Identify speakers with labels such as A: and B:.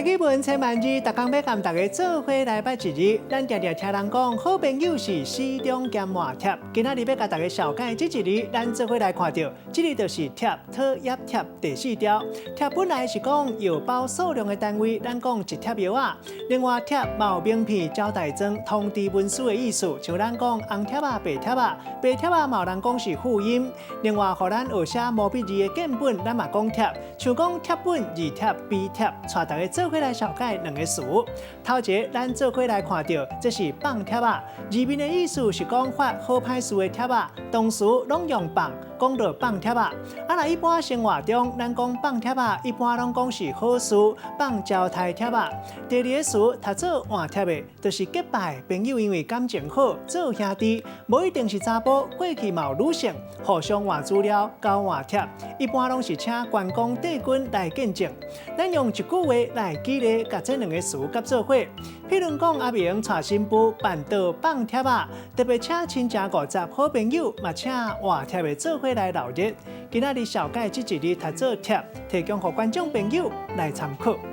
A: 台語文千萬字，逐工欲共大家做伙來捌一字。咱定定聽人講，好朋友是死中兼換帖。今仔日欲共大家紹介這一字，咱做伙來看著，這个就是帖，討業帖第四條。帖本來是講藥包數量的單位，咱講一帖藥仔。另外，帖嘛有名片、招待狀、通知文書的意思，像咱講紅帖仔、白帖仔，白帖仔嘛有人講是注音。另外，予咱學寫毛筆字的建本，咱嘛講帖，像講帖本、字帖、碑帖，帶大家做伙來紹介兩个詞。頭一个，咱做伙來看著，這是放帖仔，字面的意思是講發好歹事的帖仔，動詞攏用放，講著放帖仔。啊，若一般生活中，咱講放帖仔，一般攏講是好事，放招待帖仔。第二个詞，讀做換帖的，就是結拜朋友，因為感情好，做兄弟，無一定是查埔，過去嘛有女性互相換資料、交換帖，一般攏是請關公帝君來見證。咱用一句話來舉例，共這兩个詞結做伙。譬如講，阿明娶新婦辦桌放帖仔，特別請親情五十好朋友，嘛請換帖的做伙來鬧熱。今仔日紹介這一字讀做帖，提供予觀眾朋友來參考。